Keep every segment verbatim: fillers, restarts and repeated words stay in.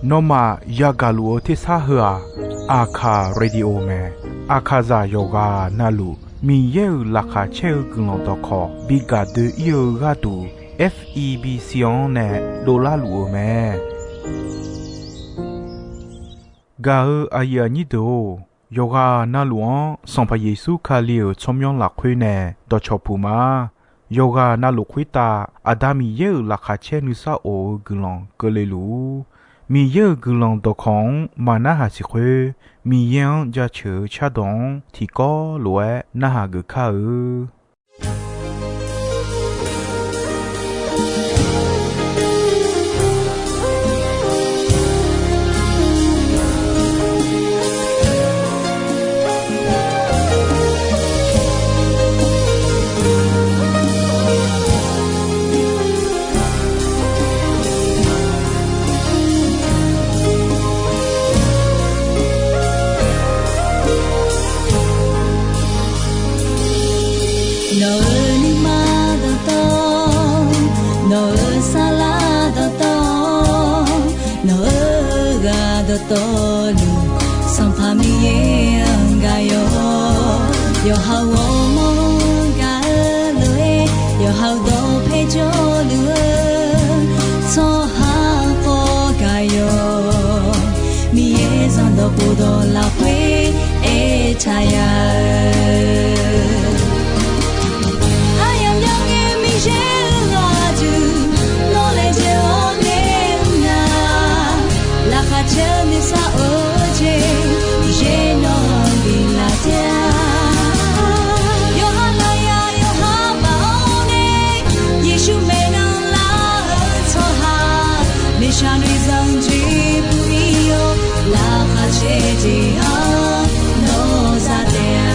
Nawmaf yagaq luf-eu tersar heu-aq, Aqkaq Radio mae. Aqkaqzaq yawqghaq navluf Miqyaer-euq laqkhaq caer-eu guiqlanq dawqkawq bi gaq doe-ir-eu gharduq, F E B C-anr nae dovlar luf-eu mae. Gaq-eu aqyuif aqnyir deuq-or, yawqghaq navluf-anr Sanqpaq Yeqsur Kali-euq tsawrmyanr lafkhoer nae dawqcawq puq ma. Yawqghaq navluf khoertav Aqda Miqyaer-euq laqkhaq caer nuisar of-eu guiqlanq keuvle luf-ur. Miqyaer-euq guiqlanq dawqkawq-anr maqnarhaq siq khoer, Miqyaer-anr jaceuq-eu cardawq-anr tiqkawv lof-aer narhaq geuf kar-eu. Nawq-euq nuima dawqtawv, nawq-euq saflar dawqtawv, nawq-euq ghaq dawqtawvluf, Sanqpaq Miqyaer-anr gaq yawq. Yawqha-euq ghawrmawr-anr gaq-eu lof-aer, yawqha-euq dawqpae jawrluf-eu tsawrhaq khawf gaq yawq. Miqyaer zanqdawq khofdawq lafkhoer aertaq ya-eu, aryamq myanr ngae Miqyaer-euq ghaq duq, nawr laejae-awr nae mr nar, laqkhaq caer-eu nuisar of-eu jeq, Miqyaer nawq-anr biflaf taef-a. Yawqha lafyaq yawqha baf-awr nae, Yeqsur maeqnan lar-eu tsawrhaq, miqshaq noeqzanq jeq bui-ir-awr, laqkhaq caer jeq-anr nawr za taef-a.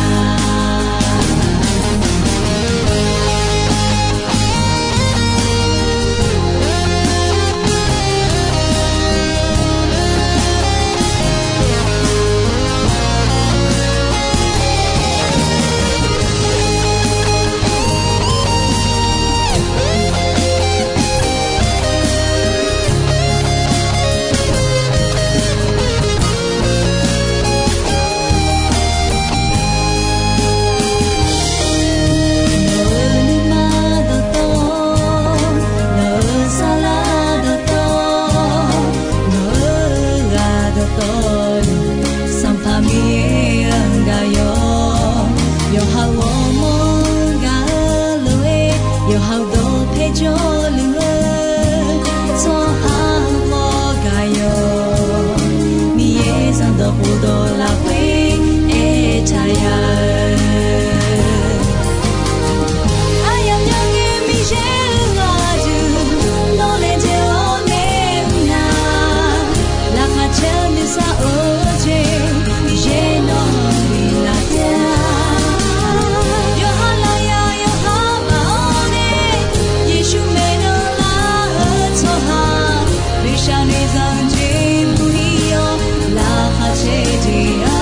Nawq-euq nuima dawqtawv, nawq-euq saflar dawqtawv, nawq-euq ghaq dawqtawvluf, Sanqpaq Miqyaer-anr gaq yawq. Yawqha-euq ghawrmawr-anr gaq-eu lof-aer, yawqha-euq dawqpae jawrluf-eu tsawrhaq khawf gaq yawq. Miqyaer zanqdawq khofdawq lafkhoer aertaq ya-eu, aryamq myanr ngae Miqyaer-euq ghaq duq, nawr laejae-awr nae mr nar, laqkhaq caer-eu nuisar of-eu jeq, Miqyaer nawq-anr biflaf taef-a. Yawqha lafyaq yawqha baf-awr nae, Yeqsur maeqnan lar-eu tsawrhaq, miqshaq noeqzanq jeq bui-ir-awr, laqkhaq caer jeq-anr,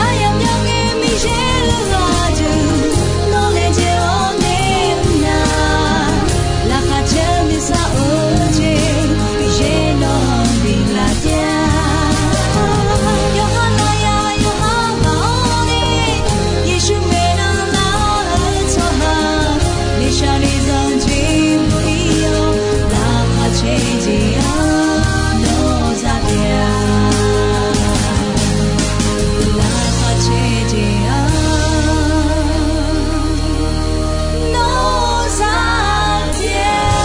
aryamq myanr ngae Miqyaer-euq ghaq duq, nawr laejae-awr nae mr nar, laqkhaq caer-eu nuisar of-eu jeq, Miqyaer nawq-anr biflaf taef-a. Yawqha lafyaq yawqha baf-awr nae, Yeqsur maeqnan lar-eu tsawrhaq, miqshaq noeqzanq jeq bui-ir-awr, laqkhaq caer jeq-anr nawr za taef-a. Laqkhaq caer jeq-anr nawr za taef-a.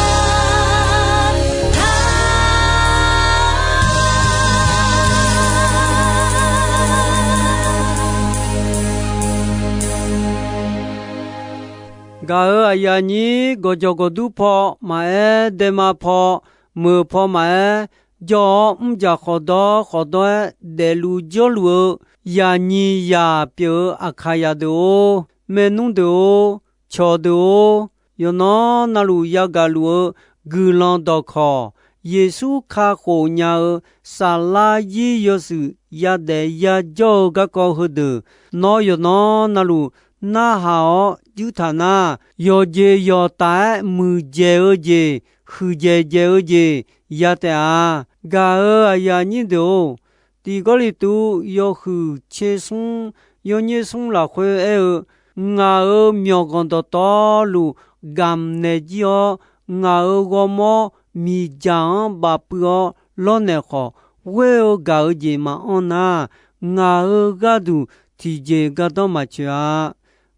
Gaq-euq aqyuif aqnyir gawqjawq gawqdur paw maqaer, daema paw, meuq paw maqaer, jawr-awr mrjaq khawqdawr khawqdawr-aer daefluf jawrluf-eu, yaqnyiq yaq pyeuf-eu Aqkaqzaq deuq-or, maernmr deuq-or, cawqdeuq-or, yawqnan navluf yagaq luf-eu guiqlanq dawqkawq, Yeqsur kakhof nya-eu saflar zir yawshuif yadaef yajawr-eu garkawv heudeuq, nawr yawqnan navluf narhaq-awr juir taq nar, yawqjeq yawqtaf-aer muiqdzaeq-eu jeq, huiqdzaeq dzaeq-eu jeq ya taef-a. Gaq-euq aqyuif aqnyir deuq-or, Tiq Gawrliqtu yawhuiq tser smr yawnyir smr lafkhoer aer-eu, ngaq-euq myawqganq dawqtawvluf gamq naeq jir-awr, ngaq-euq ghawrmawr miqdzaq-anr bafpuiv-awr lawrnaeq khawf, ghoer-eu gaq-eu jeq maqanr nar, ngaq-euq gharduq tiqjeq gardanr maqtsoeq-a.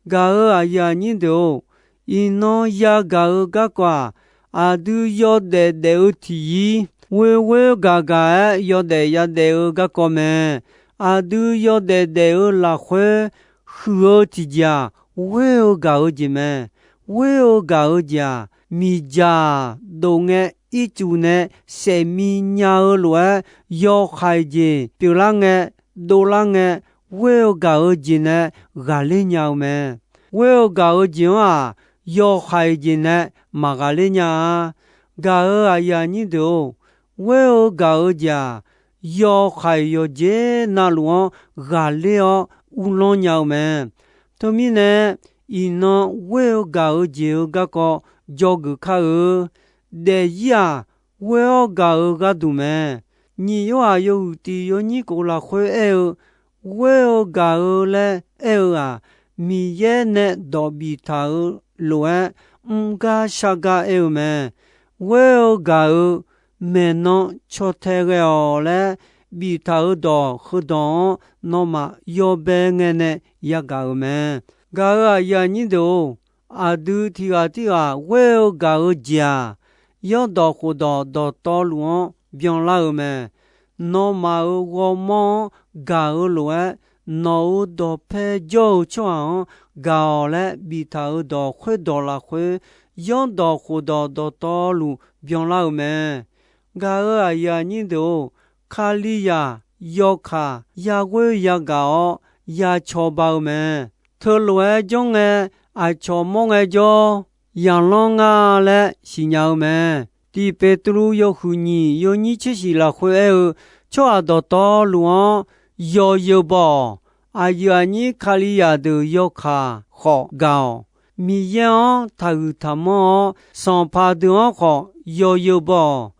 Gaq-euq aqyuif aqnyir deuq-or, iqnan yagaq-eu garkawv-aq, aqdui yawdaef daef-eu tiqyir, ghoer ghoer gaq gaq-aer yawdaef yadaef-eu garkawv mae. Aqdui yawdaef daef-eu lafkhoer huiq-eu tiqjeq-aq, ghoer-eu gaq-eu jeq mae. Ghoer-eu gaq-eu jeq-aq, miqdzaq dov ngae ircuf nae saef mi nya-eu lof-aer, yawhaiq jeq pyeuflar ngae, dovlar ngae, ghoer-eu gaq-eu jeq nae ghaqler nya-eu mae. Ghoer-eu gaq-eu jeq-anr-aq, yawhaiq jeq nae maqghaqler nya-a. Gaq-euq aqyuif aqnyir deuq-or, ghoer-eu gaq-eu jeq-aq, yawhaiq yawqjeq navluf-anr ghaqler-awr uvlanr nya-eu mae. Teumirnae, iqnan ghoer-eu gaq-eu jeq-eu garkawv dzawgeuf kar-eu. Daefzir-aq, ghoer-awr gaq-eu gharduq mae. Nyiq Yorhaq yawhuiq tiq yawnyir kof lafkhoer aer-eu, ghoer-eu gaq-eu laer aer-eu-aq, Miqyaer nae dawq biftaq-eu lof-aer mr gar shar gar aer-eu mae. Ghoer-eu gaq-eu maeqnan caw tae ghae-awq laer biftaq-eu dawq heudawq-anr nawmaf yawbae ngae nae yagaq-euq mae. Gaq-euq aqyuif aqnyir deuq-or, aqdui tiq ghaq tirghaq ghoer-eu gaq-eu jeq-aq, yanrdawq khofdawq dawqtawvluf-anr byanlar-eu mae. Nawmaf-euq ghawrmawr-anr gaq-eu lof-aer, nawq-euq dawqpae jawr-eu tsawrhaq-anr gaq-awq laer biftaq-eu dawq khoerdawq lafkhoer, yanrdawq khofdawq dawqtawvluf byanlar-eu mae. Gaq-euq aqyuif aqnyir deuq-or, Kalizaq yawkaq yaghoer yagaq-awr ya cawba-eu mae. Teulof-aer janr ngae, aqcawq mawr ngaejawr, yaqlanr nga laer siqnya-eu mae. Tiq Beqtuvluv yawhuiq nyiq yawnyir tser shiq lafkhoer aer-eu, tsawrhaq dawqtawvluf-anr yawzeu baw-awq. Aqyuif aqnyir Kalizaq deuq yawkaq khawf gaq-awq. Miqyaer-anr taqhuiq taqmanr-awr, sanqpaq deuq-anr khawf yawzeu baw-awq.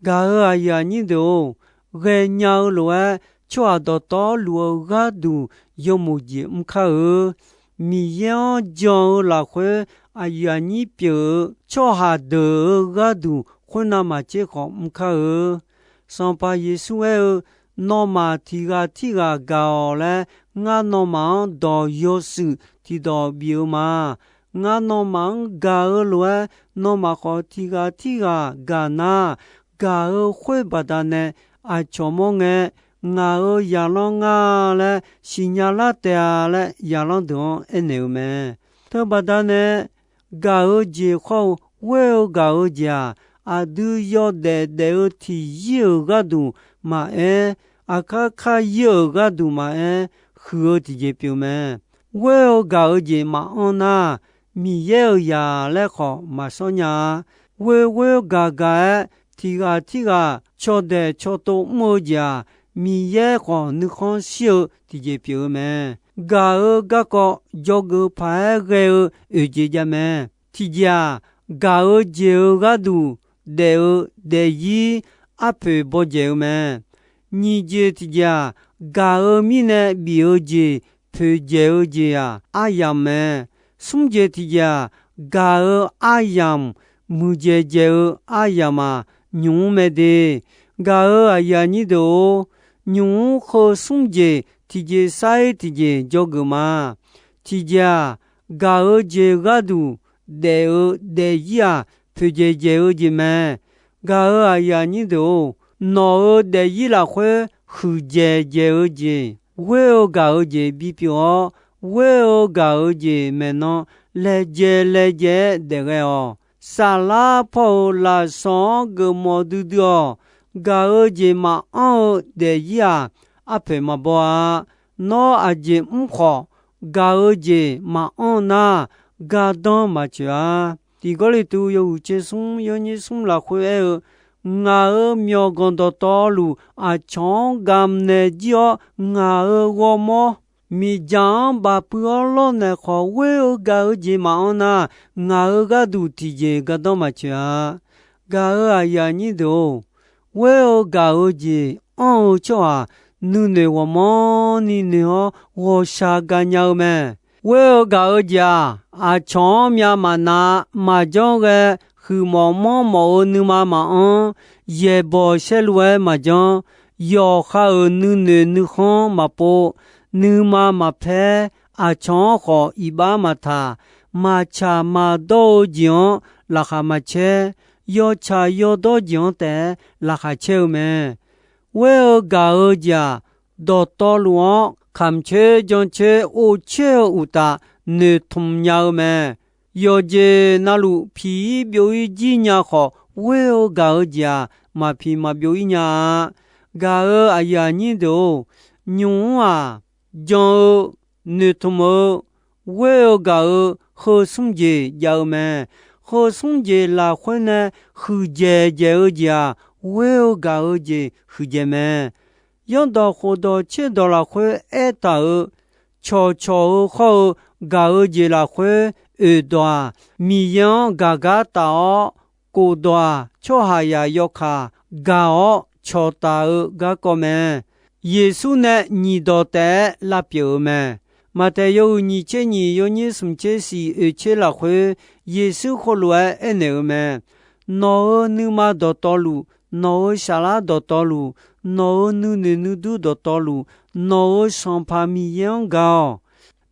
Gaq-euq aqyuif aqnyir deuq-or, ghaenya-eu lof-aer tsawrhaq dawqtawvluf-eu gharduq yawmoq jeq mr kar-eu. Miqyaer-anr jan-eu lafkhoer aqyuif aqnyir pyeuf-eu tsawrhaq deuq-euq gharduq khoernav maqtser khawf mr kar-eu. Sanqpaq Yeqsur aer-eu, Nawmaf tiq ghaq tirghaq gaq-awq laer, ngar nawmaf-anr dawq yawshuif tiqdawq bif-eu ma. Ngar nawmaf-anr gaq-eu lof-aer, nawmaf khawf tiq ghaq tirghaq gaq nar, gaq-eu khoer baqdanae aqcawq mawr ngae, ngaq-euq yaqlanr nga laer siqnya lar taef-a laer, yaqlanr deuq-anr aernaeq-eu mae. Teubaqda nae gaq-eu jeq khawr-eu ghoer-eu gaq-eu jeq-aq, aqdui yawdaef daef-eu tiqyir-euq gharduq maqaer, aqkar kar yir-euq gharduq maqaer, huiq-eu tiqjeq pyeuf mae. Ghoer-eu gaq-eu jeq maqanr nar, Miqyaer-euq zaq laer khawf maqshawr nya-a. Ghoer ghoer gaq gaq-aer tiq ghaq tirghaq cawdaeq cawtov mr-eu jeq-aq, Miqyaer khawf nuikhanr shir-eu tiqjeq pyeuf-eu mae. Gaq-eu garkawv dzawgeuf paq-aer ghae-eu oeq jeq jav mae. Tiqjeq-aq, gaq-eu jeq-euq gharduq daef-eu daefzir arpoeq bawdzaeq-eu mae. Nyiq jeq tiqjeq-aq, gaq-eu mirnae bif-eu jeq poeqdzaeq-eu jeq-aq, aryamq mae. Smr jeq tiqjeq-aq, gaq-eu aryamq muiqdzaeq dzaeq-eu aryamq-aq, nymq mr mae de. Gaq-eu aqyuif aqnyir deuq-or, nymq mr heu smr jeq tiqjeq sar-ir tiqjeq dzawgeuf ma. Tiqjeq-aq, gaq-eu jeq gharduq daef-eu daefzir-aq, poeqdzaeq dzaeq-eu jeq mae. Gaq-eu aqyuif aqnyir deuq-or, nawq-euq daefzir lafkhoer huiqdzaeq dzaeq-eu jeq, ghoer-eu gaq-eu jeq bipyeuf-awr, ghoer-eu gaq-eu jeq maeqnan laejae laejae-aer daef ghae-awq. Saflar paw-euq lafsawq-anr geufmawf duidui-awq. Gaq-eu jeq maqanr-eu daefzir-aq, arpoeq maqbaw-a. Nawr aqjeq mr khawf, gaq-eu jeq maqanr nar, gardanr maqtsoeq-a. Tiq Gawrliqtu yawhuiq tser smr yawnyir smr lafkhoer aer-eu, ngaq-euq myawqganq dawqtawvluf aqcawq-anr gamq naeq jir-awr, ngaq-euq ghawrmawr Miqdzaq-anr bafpuiv-awr lawrnaeq khawf, ghoer-eu gaq-eu jeq maqanr nar, ngaq-euq gharduq tiqjeq gardanr maqtsoeq-a. Gaq-euq aqyuif aqnyir deuq-or, ghoer-eu gaq-eu jeq anr-eu tsawrhaq nuinoeq ghawqmanrni noeq-awr ghawqshaq gaqnya-eu mae. Ghoer-eu gaq-eu jeq-aq, aqcawq-anr myav maqnav, maqjanr ghae, huiqmawf manrmawf-eu nuima maqanr, yaeqbawq saerlu-aer maqjanr, yawqha-euq nuinoeq nuikhanr maqpov, nuima maqpaer, aqcawq-anr khawf iqbax maqtaq, maqtsaq maqdawr-eu jeq-anr laqkhaq maqcaer, yawtsaq yawdawr jeq-anr taef-aer laqkhaq caer-eu mae. Ghoer-eu gaq-eu jeq-aq, dawqtawvluf-anr kamq coer jan coer or coer-eu uqtaf noeqtmq nya-eu mae. Yawqjeq navluf piq-ir byov-ir jir nya khawf, ghoer-eu gaq-eu jeq-aq, maqpiq maqbyov-ir nya-a. Gaq-euq aqyuif aqnyir deuq-or, nymq-mr-aq, jan-eu, noeqtmq-eu, ghoer-eu gaq-eu, heu smr jeq jav-eu mae. Heu smr jeq lafkhoer nae huiqdzaeq dzaeq-eu jeq-aq, ghoer-eu gaq-eu jeq huiqdzaeq mae. Zanrdawq khofdawq tserdawq lafkhoer aertaq-euq, cawqcawq-eu hawr-eu gaq-eu jeq lafkhoer oeq dawq-aq, Miqyaer-anr gaq gar taf-awr, kofdawq-aq, tsawrhaqzaq yawkaq gaq-awr cawqtaf-eu garkawv mae. Yeqsur nae nyiq dawq taef-aer lavpyeuf-eu mae. Maqtaeq yawhuiq nyiq tser nyiq, yawnyir smq tser siq, oeq tser lafkhoer, Yeqsur heulof-aer aernaeq-eu mae. Nawq-euq nuima dawqtawvluf, nawq-euq saflar dawqtawvluf, nawq-euq nuinoeq nuidur dawqtawvluf, nawq-euq Sanqpaq Miqyaer-anr gaq-awq.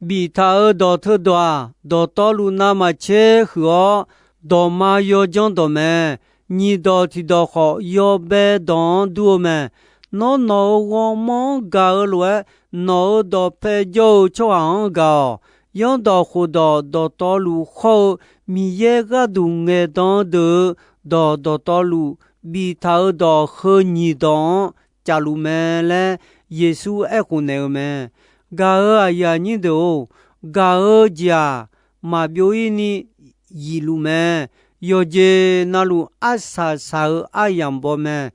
Biftaq-euq dawq teudawq-aq, dawqtawvluf navmaqtser huiq-awr, dawqma yawjanr dawq mae. Nyiq dawq tiqdawq khawf, yawbae dawq-anr dur-eu mae. Nawr nawq-euq ghawrmawr-anr gaq-eu lof-aer, nawq-euq dawqpae jawr-eu tsawrhaq-anr gaq-awq. Zanrdawq khofdawq dawqtawvluf hawr-eu Miqyaer gharduq ngaeqdan-eu deuq-euq dawq dawqtawvluf, biftaq-euq dawq heu nyiq dawq-anr cafluf mae laer Yeqsur aerkhof naeq-eu mae. Gaq-euq aqyuif aqnyir deuq-or, gaq-eu jeq-aq, maqbyov-ir ni zifluf mae. Yawqjeq navluf arsaq saq-eu aryamq baw mae.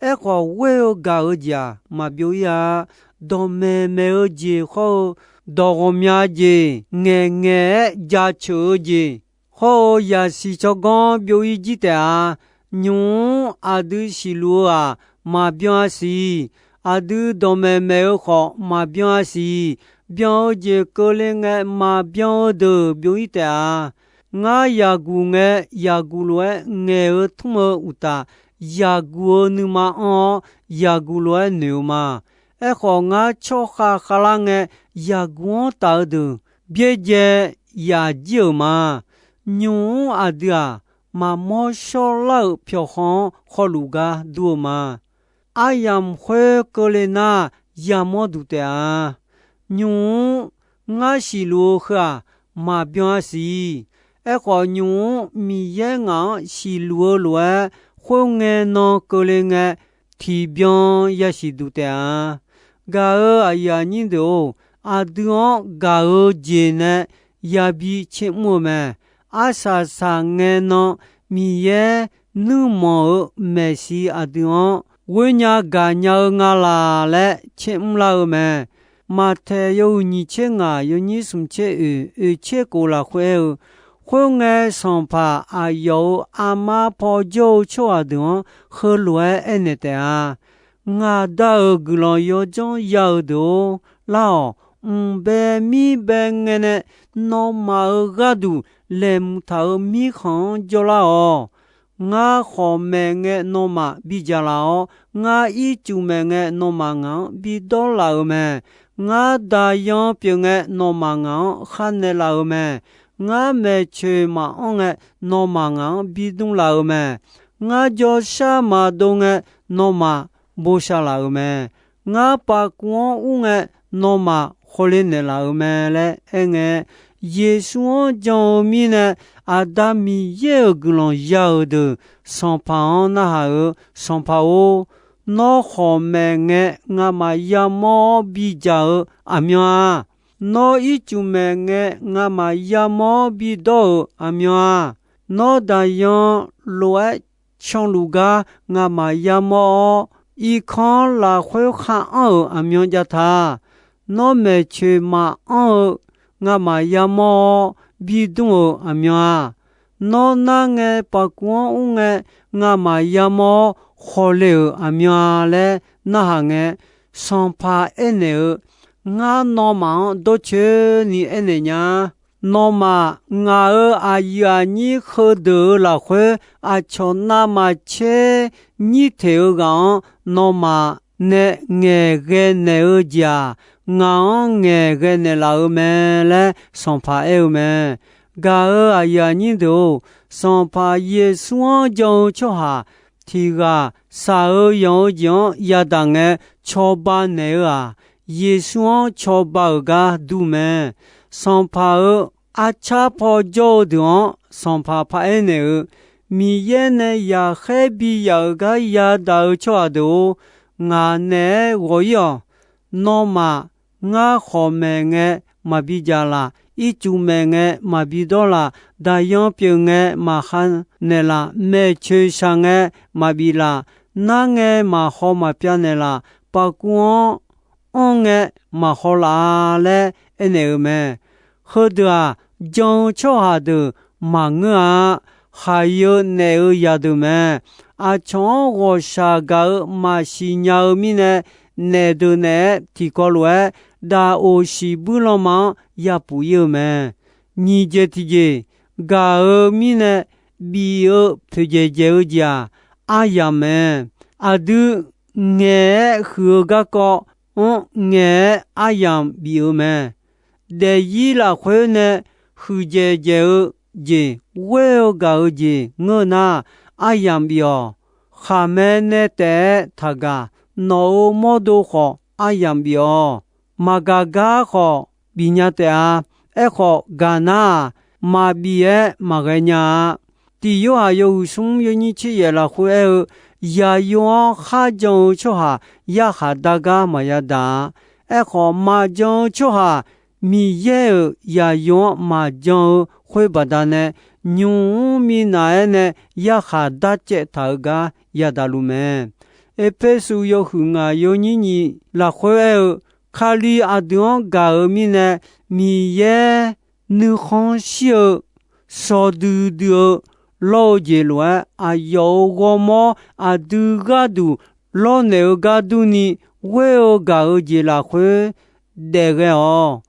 Aerkhawf, ghoer-eu gaq-eu jeq-aq, maqbyov-ir-a. Dawqmaeq maeq-eu jeq hawr-eu, dawq ghawqmya jeq, ngaeqngaeq-aer jaceuq-eu jeq hawr-eu, yasiq tsawrganr byov-ir jir taef-a. Nymq-mr aqdui siqluf-eu-aq, maqbyan-a siq. Aqdui dawqmaeq maeq-eu khawf, maqbyan-a siq. Byan-eu jeq keuvle ngae, maqbyan-eu deuq byov-ir taef-a. Ngar yaqguq ngae, yaqguq lof-aer ngaeq-eu tmr-eu uqtaf, yaqguq-eu nuima anr-awr, yaqguq lof-aer noeq-eu ma. Aerkhawf, ngar tsawrkhav khavlar ngae, yaqguq-anr taf-eu deuq byaerdzae yaf jir-euq ma. Nymq-mr aqdui-aq, maqmawr shawrlar-euq pyawqhaw-anr hawluf gar dur-eu ma. Aryamq khoer keuvle nar, yamawr duq taef-a. Nymq-mr ngar siqluf-eu heu-aq, maqbyan-a siq. Aerkhawf, nymq-mr Miqyaer ngaq-anr siqluf-eu lof-aer, khoerngae nan keuvle ngae, tiqbyan yasiq duq taef-a. Gaq-euq aqyuif aqnyir deuq-or, aqdui-anr gaq-eu jeq nae yabi tser mr-eu mae. Arsaq saq ngae nan Miqyaer nuirmanq-euq maeqshi aqdui-anr ghoernya gaqnya-eu nga laq laer tser mrlar-eu mae. Maqtaeq yawhuiq nyiq tser ngaq, yawnyir smq tser oeq, oeq tser kof lafkhoer aer-eu, khoerngae Sanqpaq aqyawf-euq armar paw jawr-eu tsawrhaq deuq-anr heulof-aer aernaeq taef-a. Ngaq Da-euq guiqlanq yawdzanr ya-eu deuq-or, lar-awq. Mq bae mir bae ngae nae nawmaf-euq gharduq laeqhmq taq-euq mirkhanq-anr jawrlar-awq. Ngar khawf maeq ngae nawmaf bidzaq laf-awr, ngar ircuf maeq ngae nawmaf ngaq-anr bidawr laf-euq mae. Ngar daqyan pyeuf ngae nawmaf ngaq-anr khar naeqlaf-euq mae. Ngar maeqtsoeq maqanr ngae nawmaf ngaq-anr bidmr laf-euq mae. Ngar jawrshar maqdov ngae nawmaf bosav laf-euq mae. Ngar pavkuv-anr ur ngae nawmaf khawle naeqlaf-euq mae laer aerngae, Yeqsur-anr jan-eu mirnae Aqda Miqyaer-euq guiqlanq ya-euq deuq Sanqpaq-anr narhaq-euq. Sanqpaq-or, nawr khawf maeq ngae ngamaf yamawr-awr bidzaq-eu aqmyan-a. Nawr ircuf maeq ngae ngamaf yamawr-awr bidawr-euq aqmyan-a. Nawr daqyan lof-aer canluf gar ngamaf yamawr-awr, irkanr lafkhoer khar anr-euq aqmyan jav ta. Nawr maeqtsoeq maqanr-eu ngamaf yamawr-awr bidmr-euq aqmyan-a? Nawr nar ngae paqkuv-anr ur ngae ngamaf yamawr-awr khawqle-euq aqmyan-a laer narhaq ngae, sanqpaq aernaeq-eu, Ngar nawmaf-anr dawrcoeni aernaeq nya. Nawmaf ngaq-euq aqyuif aqnyir heudeuq-euq lafkhoer aqcawq navmaqtser nyir teq-eu ghaq-anr nawmaf nae ngaeqghae naeq-eu jeq-aq, ngaq-anr ngaeqghae naeqlaf-eu mae laer sanqpaq aer-eu mae. Gaq-euq aqyuif aqnyir deuq-or, Sanqpaq Yeqsur-anr jan-eu tsawrhaq tiq ghaq shaq-eu yanq-eu jeq-anr yadaq ngae cawba naeq-eu-aq, Yeqsur-anr cawba-euq gar dur mae. Sanqpaq-euq arcar paw jawr-eu deuq-anr sanqpaq paraer naeq-eu, Miqyaer nae yaqkhaer bi yaf-euq gar yadaq-eu tsawrhaq deuq-or, ngaq naeq-aer ghawq-ir-awq. Nawmaf, ngar khawq maeq ngae maqbi jaq laf, ircuf maeq ngae maqbi dawr laf, daqyan pyeuf ngae maqkhav naeqlaf, maeqtsoeq shaq ngae maqbif laf, nar ngae maqhaw maqpyav naeqlaf, paqkuv-anr anr ngae maqhaw laf-a laer aernaeq-eu mae. Heudeuq-aq, jan-eu tsawrhaq deuq maqngeur-a. Khaqyeu naef-eu yadeuq mae. Aqcawq-anr ghawqshaq gaq-eu maqsiq nya-eu mirnae, naef deuq naeq-aer tiqkawv lof-aer, daqoq siqbuir lanma-anr yapuf-ir-eu mae. Nyiq jeq tiqjeq, gaq-eu mirnae bif-eu poeqdzaeq dzaeq-eu jeq-aq, aryamq mae. Aqdui ngaeq-aer huiq-eu garkawv-anr ngaeq-aer aryamq bif-eu mae. Daefzir lafkhoer nae huiqdzaeq dzaeq-eu jeq ghoer-eu gaq-eu jeq ngeur nar, aryamq bif-awq. Khaqmae nae taef-aer taqgaq, nawq-euq mawrdo khawf aryamq bif-awq. Maqgaq gar khawf bif nya taef-a. Aerkhawf, gaq nar-aq, maqbif-aer maqghae nya-a. Tiq Yorhaq yawhuiq smr yawnyir tser yaef lafkhoer aer-eu, Yaqyo-anr kharjan-eu tsawrhaq yarkhaq dar gar maqya daq-a. Aerkhawf, maqjan-eu tsawrhaq Miqyaer-euq Yaqyo-anr maqjan-eu khoer baqdanae, nymq mr minav-aer nae yarkhaq darcaev taq-eu gar yadaq luf mae. Erpersu yawhuiq ngaq yawnyir nyiq lafkhoer aer-eu, Kali aqdui-anr gaq-eu mirnae, Miqyaer nuikhanr shir-eu shaw duidui-eu lawr-eu jeq lof-aer, aqyawf-euq ghawrmawr aqdui gharduq lawrnaeq-eu gar durni, ghoer-eu gaq-eu jeq lafkhoer daef ghae-awq.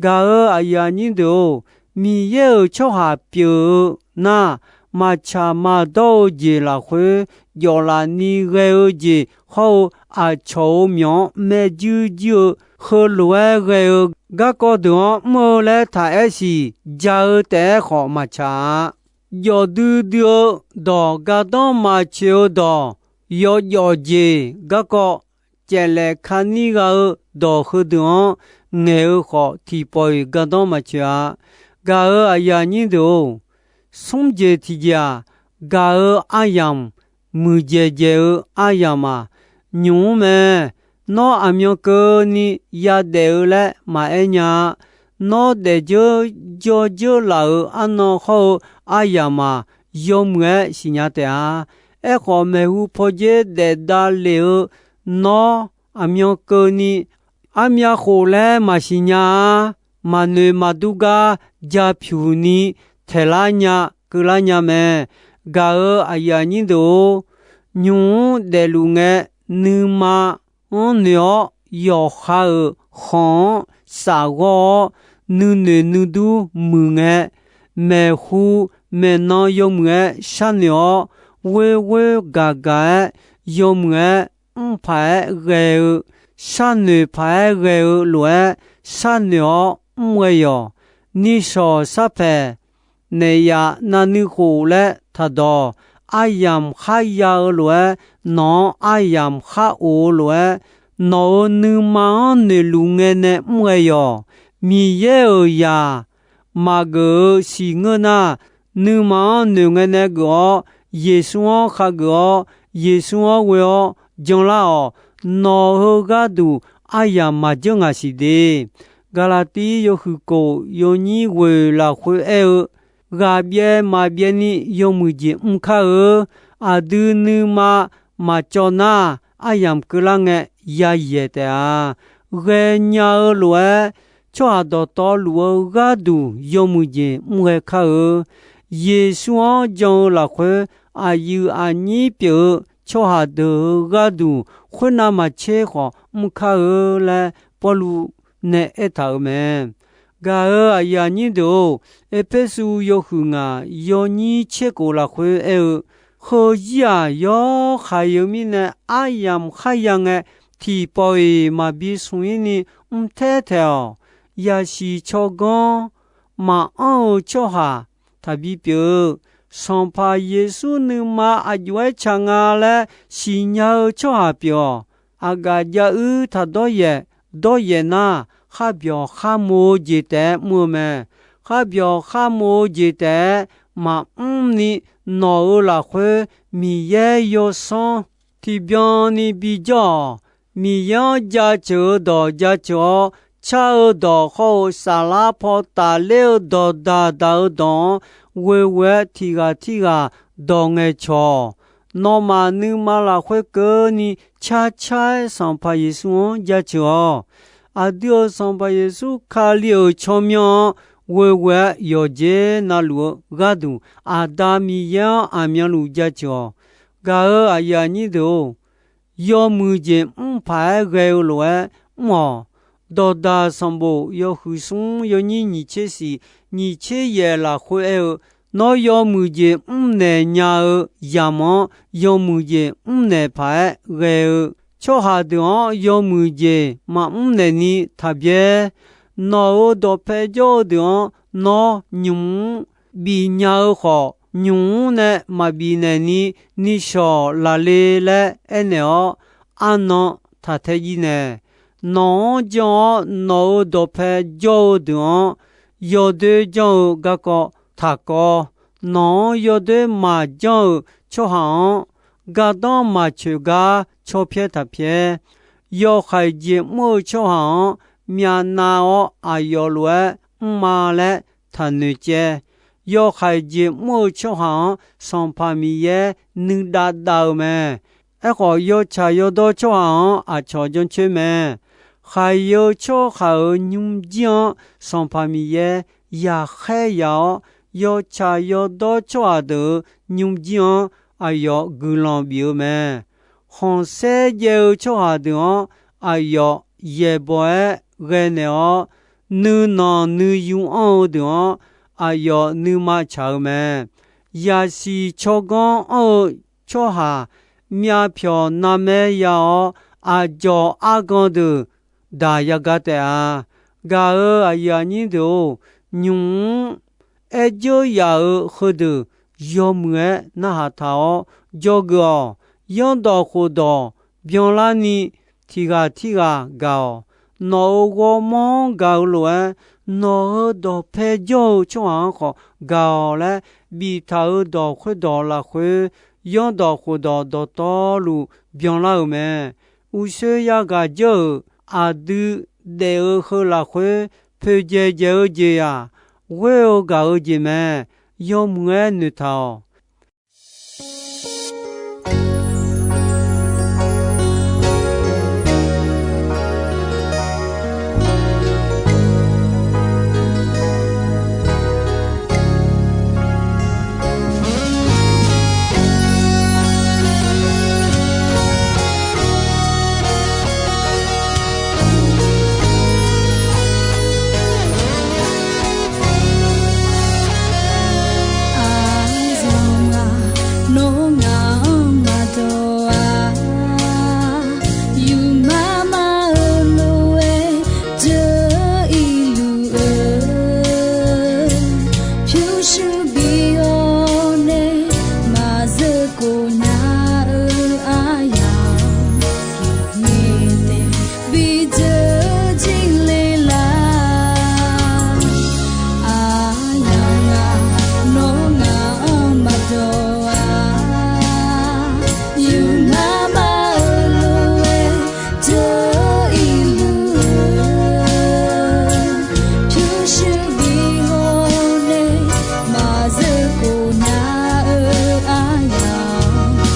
Gaq-euq aqyuif aqnyir deuq-or, Miqyaer-euq tsawrhaq pyeuf-eu nar, maqtsaq maqdawr-eu jeq lafkhoer jawf laf ni ghae-eu jeq hawr-eu, aqcawq-euq myawq-anr maerjuir juir-eu heulof-aer ghae-eu garkawv deuq-anr mr-eu laer taq aer siq ja-eu taef-aer khawf maqtsaq-a. Jawf duidui-eu dawq, gardanr maqtsoeq-eu dawq, yawjawf jeq garkawv caeflaef kanir gha-eu dawq heudeuq-anr ngaeq-eu khawf, tiqpawf-iq gardanr maqtsoeq-a. Gaq-euq aqyuif aqnyir deuq-or, smr jeq tiqjeq-aq, gaq-euq aryamq, muiqdzaeq dzaeq-eu aryamq-aq, nymq mr mae. Nawr aqmyan keuvni yadaef-eu laer maqaer nya-a. Nawr daefdzeur jawrdzeur laf-euq arnan hawr-eu aryamq-aq, yawmuiq-aer siqnya taef-a. Aerkhawf, maeqhu pawdzer daef davlef-eu nawr aqmyan keuvni armyav khof laer maqsiq nya-a. Maqnoeq maqdur gar ja pyuq ni taeqlar nya keuvlar nya mae. Gaq-euq aqyuif aqnyir deuq-or, nymq mr daefluf ngae, nuima-anr noeq-awr, yawqha-euq khanq-anr shafghawr-awr, nuinoeq nuidur muiq ngae, maeqhu maeqnan yawmuiq-aer sharnoeq-awr, ghoer ghoer gaq gaq-aer, yawmuiq-aer mr paq-aer ghae-eu, sharnoeq paq-aer ghae-eu lof-aer sharnoeq-awr mr ghae yawq. Nishawq sharpaeq, naeq yaf navnuikhof laer taqdawq, aryamq kharya-eu lof-aer, nawq-anr aryamq khar of-eu lof-aer, nawq-euq nuima-anr noeqluf ngae nae mr ghae yawq. Miqyaer-euq zaq maqgeuf-eu siq ngeur nar, nuima-anr noeq ngae nae geuf-awr, Yeqsur-anr khageuf-awr, Yeqsur-anr ghoe-awr janlar-awq. Nawq-euq gharduq aryamq maqjeur ngaq siq de. Gaqlaqtiv yawhuiq kof yawnyir ghoeq lafkhoer aer-eu, ghaq byaev maqbyaev ni yawmuiq jeq mr kar-eu, aqdui nuima maqcawv nar, aryamq keuvlar ngae yayaeq taef-a. ghaenya-eu lof-aer, tsawrhaq dawqtawvluf-eu gharduq yawmuiq jeq mr ghae kar-eu. Yeqsur-anr jan-eu lafkhoer, aqyuif aqnyir pyeuf-eu tsawrhaq deuq-euq gharduq, khoernav maqtser khawf mr kar-eu laer, Pawrluv nae aertaq-euq mae. Gaq-euq aqyuif aqnyir deuq-or, Erpersu yawhuiq ngaq yawnyir tser khof lafkhoer aer-eu, heuzir-aq, yawr khaq-eu mirnae aryamq kharya ngae, tiqpawf-iq maqbi smq-ir ni mr taer taeq-awq. Yasiq tsawrganr maqanr-eu tsawrhaq taqbi pyeuf-eu, Sanqpaq Yeqsur nuima aqjox-aer tsaq nga laer siqnya-eu tsawrhaq pyeuf-awq. Aqgaf jav-ir taq dawryaef dawryaef nar, kharbyawq kharmo-eu jeq taef-aer mr-eu mae. Kharbyawq kharmo-eu jeq taef-aer maqmr ni, nawq-euq lafkhoer Miqyaer yawsanr tiqbyan ni bijawr-awq. Miqyaer-anr jaceuq-eu dawq jaceuq-awr, car-eu dawq hawr-eu saflar paw tafler-eu dawqdaq daq-eu dawq-anr, ghoeghoe-aer tiq ghaq tirghaq dawq ngaeqcawq-awq. Nawmaf nuima lafkhoer keuvni carcar-aer Sanqpaq Yeqsur-anr jaceuq-awq. Aqdui-euq Sanqpaq Yeqsur Kali-euq tsawrmyanr-anr ghoeghoe-aer yawqjeq navluf-eu gharduq, Aqda Miqyaer-anr aqmyanluf jaceuq-awq. Gaq-euq aqyuif aqnyir deuq-or, yawmuiq jeq mr paq-aer ghae-eu lof-aer mr-awq. Dawqdaq sanqbof yawhuiq smr yawnyir nyiq tser siq nyiq tser yaef lafkhoer aer-eu, Nawr yawmuiq jeq mrnaeq nya-eu yamq-anr yawmuiq jeq mrnaeq paq-aer ghae-eu tsawrhaq deuq-anr yawmuiq jeq maqmr naeq ni taqbyaer. Nawq-euq dawqpae jawr-eu deuq-anr nawr nymq-mr bifnya-eu khawf, nymq-mr nae maqbif naeq ni nishawq laf le laer aernaeq-awr, arnan taq tae jiv naeq. Nawq-anr jan-awr nawq-euq dawqpae jawr-eu deuq-anr yawdoer janr-eu garkawv taqkawv. Nawq-anr yawdoer maqjanr-euq tsawrhaq-anr gardanr maqcoeq gar cawpyaer taq pyaer. Yawhaiq jeq mr-eu tsawrhaq-anr myavnav-awr aqyawf lof-aer mrma laer taqnoeq caev. Yawhaiq jeq mr-eu tsawrhaq-anr Sanqpaq Miqyaer nuidav dav-eu mae. Aerkhawf, yawtsaq yawdawr tsawrhaq-anr aqcawq jancoer mae. Khaqyeu tsawrhaq-euq nymrjir-anr Sanqpaq Miqyaer yaqkhaer yaq-awr, yawtsaq yawdawr tsawrhaq deuq-euq nymrjir-anr aqyawf guiqlanq bif-eu mae. Khanqsaer jaev-eu tsawrhaq deuq-anr aqyawf yaeqbawq-aer ghae naeq-awr, nuinanq nuiyu anr-eu deuq-anr aqyawf nuima tsaq-eu mae. Yasiq tsawrganr anr-eu tsawrhaq myavpyawq narmaer ya-awr, aqdzawq argan deuq daq yagar taef-a. Gaq-euq aqyuif aqnyir deuq-or, nymq-mr aer dzeur yaf-euq heudeuq yawmuiq-aer narhaq taq-awr dzawgeuf-awq. Yanrdawq khofdawq byanlarni tiq ghaq tirghaq gaq-awq. Nawq-euq ghawrmawr-anr gaq-eu lof-aer, nawq-euq dawqpae jawr-eu tsawrhaq-anr khawf gaq-awq laer biftaq-euq dawq khoerdawq lafkhoer, yanrdawq khofdawq dawqtawvluf byanlar-euq mae. Uqshoe yagaq dzeur-euq aqdui daef-eu heu lafkhoer, poeqdzaeq dzaeq-eu jeq-aq, ghoer-eu gaq-eu jeq mae. Yawmuiq-aer noeqtaq-awq. Aqzawq-aq, nawr ngaq-anr maqdawq-a. Yufmar mar-eu lof-aer deuq-ir luf-eu, pyurshuir bi hawr nae maqzeur khof nya-eu aryamq-anr, ngaeq taef bi dzeur jir le lar. Aqyawf-aq, nawr ngaq-anr maqdawq-a. Yufmar mar-eu lof-aer deuq-ir luf-eu, pyurshuir bi hawr nae maqzeur khof nya-eu aryamq-anr,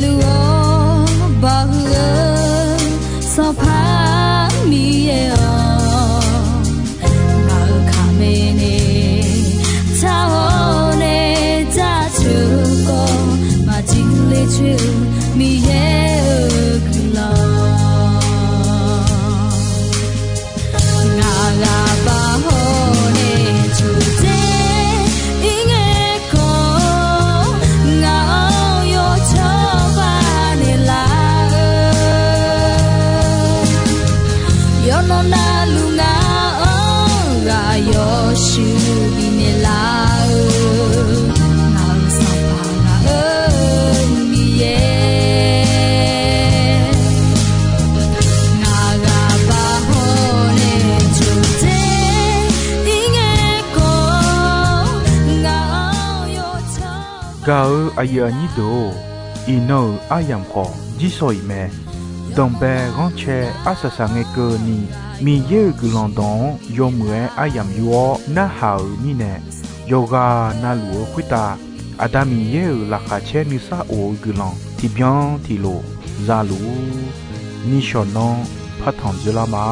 Luf-awr bawhuiq-eu Sanqpaq Miqyaer-awq, ngaq-euq kaqmae nae taq-awr nae jaceuq-eu khawf, maqjir ler coer-eu Miqyaer-euq guiqlanq. Ngaq ghaq baq hawr nae coqdzer ir ngae khawf, ngaq-anr yawcawba naeqlaf-eu, yawqnan navluf ngaq-anr ghaq yawshuif bifnaeq laf-eu, ngaq-euq Sanqpaq ngaq-euq Miqyaer. Ngaq ghaq baq hawr nae coqdzer ir ngae khawf, ngaq-anr yawcawba. Gaq-eu aqyuif aqnyir deuq-or, iqnan-euq aryamq khawf jirsawq iq mae. Danqbae ghanrcae arsaq saq ngae keuvni, Miqyaer-euq guiqlanq dawq-anr yawmuiq-aer aryamq yur-awr narhaq-euq mirnae, yawqghaq navluf-eu khoertav Aqda Miqyaer-euq laqkhaq caer nuisar of-eu guiqlanq tiqbyan tiqlof za luf-ur. Nishawq nanr partanq dzoerlar ma.